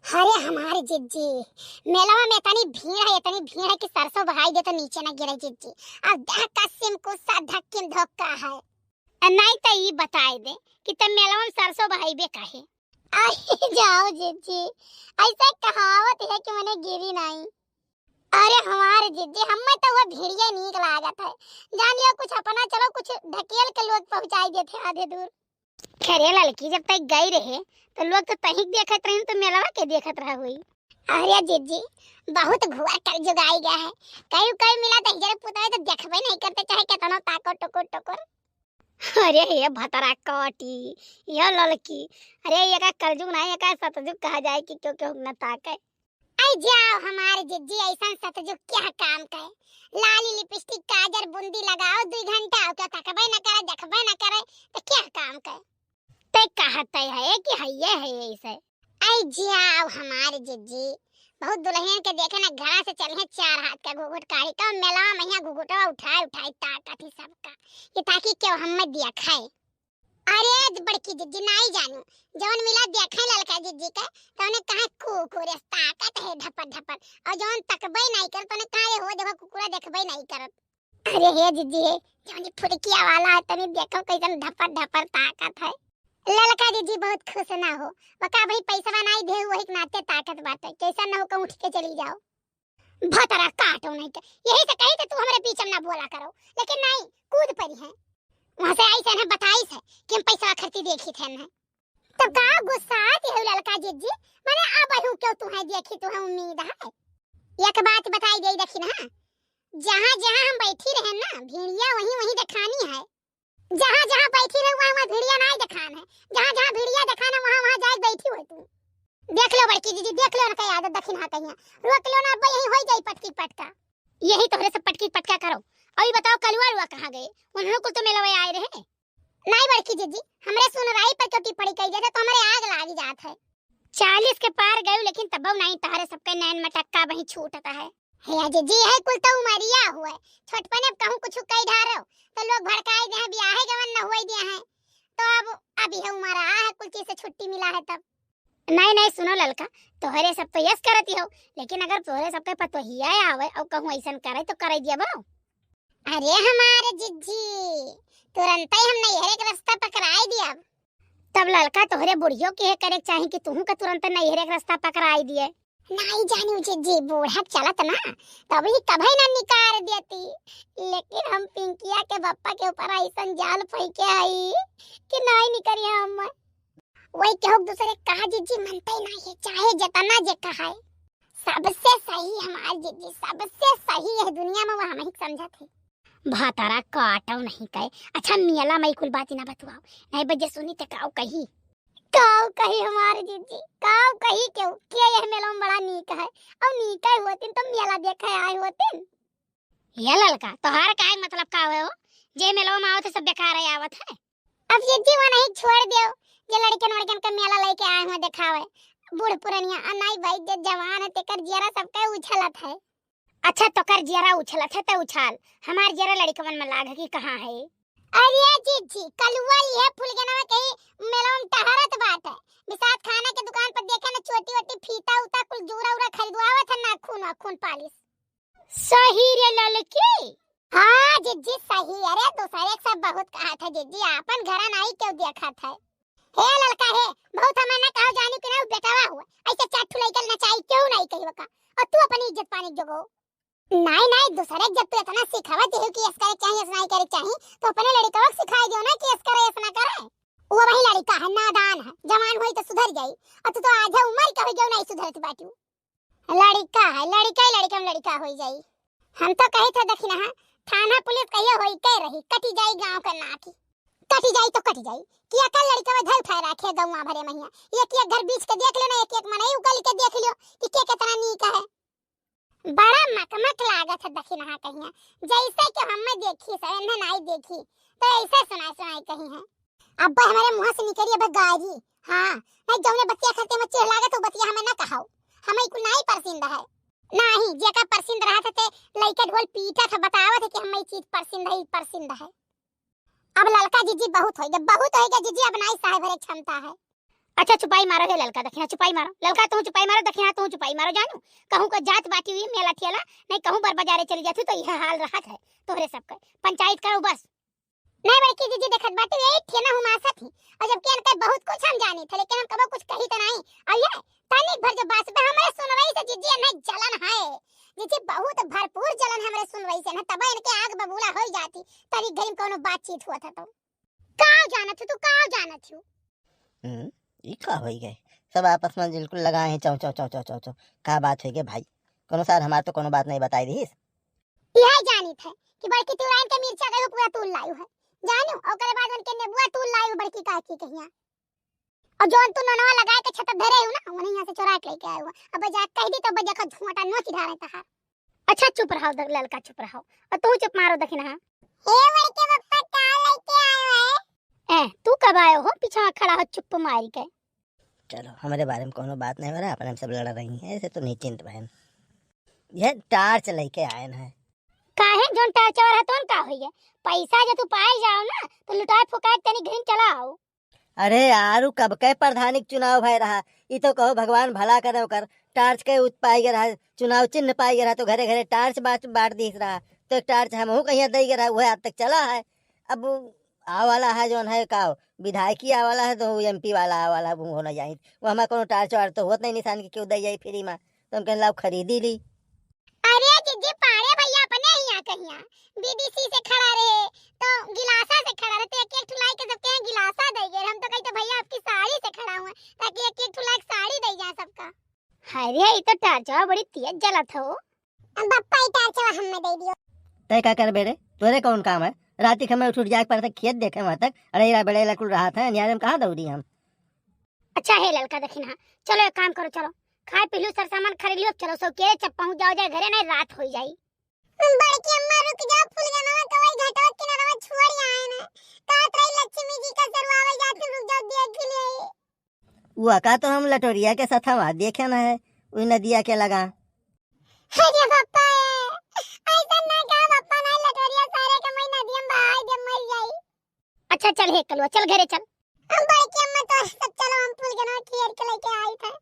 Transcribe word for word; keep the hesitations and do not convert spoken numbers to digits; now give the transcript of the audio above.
अरे हमारे जिज्जी, मेलवा में इतनी भीड़ है, इतनी भीड़ है कि सरसों बहाई दे तो नीचे न गिरे जिज्जी। अब देह कसिम कुसा धक्किम धोखा है। अ, नाहीं तो ई बताए दे कि ते मेलवा में सरसों बहाइबे काहे? आई जाओ जिज्जी, ऐसा कहावत है कि मने गिरी नाहीं। अरे हमारे जिज्जी, हमें तो वो भिड़िया नीक लागत है। जान लियो कुछ अपना, चलो कुछ ढकेल के लोग पहुँचाई देते आधे दूर। खरे ललकी, जब तक गई रहे तो लोग तो तहिक देखत रहे, तो मेलवा के देखत रहा हुई। अरे जिज्जी, बहुत घुआ कलजुग आई गया है। कई कई मिला तो हिजरे पुतवे तो देखबे नहीं करते, चाहे कितना ताको टुकुर टुकुर। अरे हे भतरा काटी, ये ललकी, अरे ये का कलजुग ना, ये का सतजुग कहा जाए कि क्यों क्यों न ताके। आई जाओ हमारे जिज्जी, ऐसन सतजुग क्या काम का है? लाली लिपस्टिक काजर बूंदी लगाओ दुई घंटा, और क्यों तकबे न करे, देखबे न करे, तो क्या काम का है? ते कहते है कि हइये है ऐसे। आई जाओ हमारे जिज्जी, बहुत दुल्हन के देखे ना, घड़ा से चले हैं चार हाथ का घुघुट काढ़ी का, मेलवा में यहाँ घुघुटवा उठाए उठाए ताकत ही सबका, ये ताकि क्यों हम में दिया खाए। अरे बड़की जिज्जी, नाई जानू, जौन मिला देखे ललका जिज्जी के, तौने कहे कुकुर ताकत है ढपर ढपर, और जौन तकबे नाई कर, तौने कहे हो देखो कुकुरा देखबे नाई करत। अरे हे जिज्जी हे, जौन ई फुड़किया वाला है, तनी देखो कैसन ढपर ढपर ताकत है। ललका जिज्जी बहुत खुश ना हो, वका भाई पैसवा नाई दे, वही के नाते ताकत बाटे, कैसा ना हो के उठ के चली जाओ। भतरा काटो नहीं के, यही से कही थे तू हमरे बीच में ना बोला करो, लेकिन नहीं, कूद पड़ी है। वहाँ से आई से ना बताई से कि हम पैसा खर्ची देखी थे ना। तब का गुस्सा आती है ललका जिज्जी, माने अब हूँ क्यों तुम्हें देखी, तुम्हें उम्मीद है। एक बात बताई दे दखिन, हाँ, जहाँ जहाँ हम बैठी रहे ना भिड़िया, वहीं वहीं देखानी है। जहाँ जहाँ बैठी रहे वहाँ वहाँ भिड़िया नाई देखान है, जहाँ जहाँ भिड़िया देखान है वहाँ वहाँ जाए बैठी हो तू। देख लो बड़की जिज्जी, देख लो ना कहीं आदत दखिन, हाँ कहीं रोक लो ना, अब यही हो जाई पटकी पटका। यही तोहरे सब पटकी पटका करो। और ये बताओ कलुआ रुआ कहाँ गए, उन्होंने कुल तो मेलवा आए रहे। नाई बड़की जिज्जी, हमरे सुनराई पर क्यों टिप्पणी कही जाता तो हमरे आग लागी जात है। चालीस के पार गयू लेकिन तबौ नाई तहरे सबके नैन मटक्का बही छूटता है। हे जिज्जी, है कुल तो उमरिया हुए, छोटपने अब कहूँ कुछ कही ढारो तो लोग भड़काई दे हैं, बियाहे गवन न हुए दिया है, तो अब अभी है उमर आ है, कुल चीज से छुट्टी मिला है तब। नहीं नहीं, सुनो ललका, तोहरे सब तो यस करती हो, लेकिन अगर तोहरे सबके पतोहिया आवे और कहूँ ऐसन करे तो करे दिया बो। अरे हमारे जिज्जी, तुरंत ही हम नैहरे के रास्ता पकड़ाई दिया। तब ललका तोहरे बुढ़ियो के है करे के चाही कि तुहू के तुरंत नैहरे के रास्ता पकड़ाई दिए। नाई जानी जिज्जी, बूढ़ा चलत ना, तब ही कभे ना निकार देती, लेकिन हम पिंकिया के बप्पा के ऊपर ऐसन जाल फेंके आई कि नाई निकरी हम। वही केहू दूसरे कहा जिज्जी मनते ना है, चाहे जितना जे कहा है। सबसे सही हमार जिज्जी, सबसे सही है दुनिया में, वो हम ही समझत है। भातारा काटो नहीं कहे। अच्छा मियाला मई कुल बात ना बतुआओ, नहीं बजे सुनी ते काऊ कही। काऊ कही हमार जिज्जी, काऊ कही क्यों? के यह मेलो में बड़ा नीक है, और नीक है होतिन तो मियाला देखे आए होतिन। ये ललका, तोहार काहे मतलब का हुए हो? जे मेलवा में आवत है, सब बेकार है आवत है। अब जिज्जी वो नहीं छोड़ दियो, जे लड़कन वड़कन के मेला लेके आए हुए देखावे, बूढ़ पुरनिया, आ नाई भाई जे जवान है, तेकर जियरा सबके उछलत है। अच्छा, तोकर जियरा उछलत है, ते उछाल, हमार जियरा लड़कवन में लाग है कि कहाँ है? अरे जिज्जी, कलुआ ये फुलगेनवा कहीं मेलवा में टहरत बाटे, बिसात खाना के दुकान पर देखे न, चोटी वोटी, फीता उता, कुल जूरा उरा खरीदवावत है, नाखून वाखून पालिश। सही रे ललकी। हाँ जिज्जी सही। अरे दूसरे के सब बहुत कहा था जिज्जी, आपन घरा नाई क्यों देखा था? हे ललका हे, बहुत हमें ना कहो जानी कि ना बेटवा हुआ, ऐसे चार ठुलाई कर नचाई क्यों नहीं कही का? और तू अपनी इज्जत पानी जोगो। नाई नाई, दूसरे के जब तू इतना सिखावा दे कि ऐस करे चाही, ऐस नाई करे चाही, तो अपने लड़कवा के सिखाई दियो ना कि ऐस करे, ऐस ना करे। वो वही लड़का है, नादान है, जवान होई तो सुधर जाई, और तू तो आधा उम्र के हो गयो नहीं सुधरत बाटू। लड़का है, लड़का ही लड़का में लड़का होई जाई। हम तो कही थे दखिनहा, थाना पुलिस कहिए होई के रही, कटी जाई गांव के नाकी। कटी जाई तो कटी जाई, कि अकल लड़का में धल उठाए रखे गौवा भरे महिया। एक एक घर बीच के देख लो ना, एक एक मनई उगल के देख लियो कि के कितना नीक है। बड़ा मकमक लागत है दखिनहा कहिया, जैसे कि हमें देखी से इन्हें नाई देखी, तो ऐसे सुनाई सुनाई कही है। अब हमारे मुंह से निकली अब गारी। हाँ, नहीं जौने बतिया खाते में चिढ़ लागत, वो बतिया हमें ना कहाओ, हमें कुल नाई परसिंद है। नहीं, जेका परसिंद रहा था ते लइका ढोल पीटा था, बतावत है कि हमें ई चीज परसिंद है, ई परसिंद है। अब ललका जिज्जी बहुत होई, जब बहुत होई गया जिज्जी, अब नाई सहे भरे क्षमता है। अच्छा चुपाई मारो हे ललका, दखिना चुपाई मारो। ललका तू चुपाई मारो, दखिना तू चुपाई मारो जानू। कहूँ का जात बाटी हुई मेला ठेला, नहीं कहूँ बर बजारे चली जाती तो यह हाल रहत है तोहरे सबके। पंचायत करो बस। नहीं बड़की जीजी देखत बाटी यही ठेना हुमासत ही। और जबकि इनके बहुत कुछ हम जानी थे, लेकिन हम कबो कुछ कही तो नहीं। और ये तनिक भर जो बात पे हमरे सुनवाई से जीजी नहीं जलन है। जीजी बहुत भरपूर जलन हमरे सुनवाई से ना, तब इनके आग बबूला हो जाती। तनिक घरी में कोनो बातचीत हुआ था तो। का जानत हो तू, का जानत हो? हम्म, ई का होई गए? सब आपस में बिल्कुल लगाए हैं, चौ, चौ, चौ। का बात होई गए भाई? कोनो सार हमार तो कोनो बात नहीं बताई दिहिस। यह जानित है कि बड़की तुराइन के मिर्चा गई पूरा तूल लायु है। जानू, ओकरे बाद उनके नेबुआ तूल लायु बड़की काकी कहिया। और जौन तू नोनवा लगाए के छत धरे हो ना, उन्हें यहाँ से चोरा के लेके आयु है। अब जा कह दी तो बजा का झोंटा नोच डाले तहार। अच्छा चुप रहो द-, ललका चुप रहो। और तू चुप मारो दखिना। ए बड़के पप्पा का लेके आयो है? ए, तू कब आयो हो? पीछा खड़ा हो चुप मार के। चलो, हमरे बारे में कोनो बात नहीं हो रहा, अपने में सब लड़ रही हैं, ऐसे तो निश्चिंत बहन। ये टार्च लेके आए हैं। काहे जोन टार्च वाला है, तोन का होइए? पैसा जो तू पाए जाओ ना, तो लुटाए फुकाए तनी घिन चला आओ। अरे यार, उ कब के प्रधानी के चुनाव भय रहा, ई तो कहो भगवान भला करे ओकर। टार्च के उत पाई गए रहा, चुनाव चिन्ह पाई गए रहा, तो घरे घरे टार्च बांट, बांट दिस रहा, तो एक टार्च हमहू कहिया दे गए रहा, वह आज तक चला है। अब उ आवाला है, जौन है का, विधायकी आवाला है, तो एमपी वाला आवाला, वो होना चाहिए। वो हमारा कोनो टार्च वार्च तो होत नहीं निशान के क्यों दे जाई फ्री में, तो हम कहन लाओ खरीदी ली। अरे जीजी, पाड़े भैया अपने हियाँ कहिया बीडीसी से खड़ा रहे, तो गिलासा से खड़ा रहे, तो एक एक ठुलाई के सबके यहाँ गिलासा दे गए। हम तो कही तो भैया आपकी साड़ी से खड़ा हुए, ताकि एक एक ठुलाई के साड़ी दे जाए सबका। अरे, ई तो टार्चवा बड़ी तेज जलत हो। बप्पा, ई टार्चवा हमें दे दियो। तय का करबे रे, तोरे कौन काम है? राती के हमें उठ उठ जाए पर तक खेत देखे वहाँ तक, अरे इरा बेड़े लकुल रहा था, नियारे में कहाँ दौड़ी हम? अच्छा हे ललका दखिना, चलो एक काम करो, चलो खाए पी लियो, सर सामान खरीद लियो, चलो सो के चप पहुँच जाओ जाए घरे, नहीं रात हो जाई। बड़की अम्मा रुक जाओ, फूलगनवा कवई घटवा किनरवा छोड़ आए ना। कहत रही लक्ष्मी जी का सरवावे जात, रुक जाओ देख ले। वो का तो हम लटोरिया के साथ वहाँ देखे ना है, वही नदिया के लगा। अरे पप्पा, ए, ऐसा ना कहा पप्पा, ना लटोरिया सारे के मैं नदिया में बहाई दे, मर जाई। अच्छा चल हे कलुआ, चल घरे चल। हम बड़की अम्मा तो सब चलो, हम फूलगनवा खीर के लेके आई थे।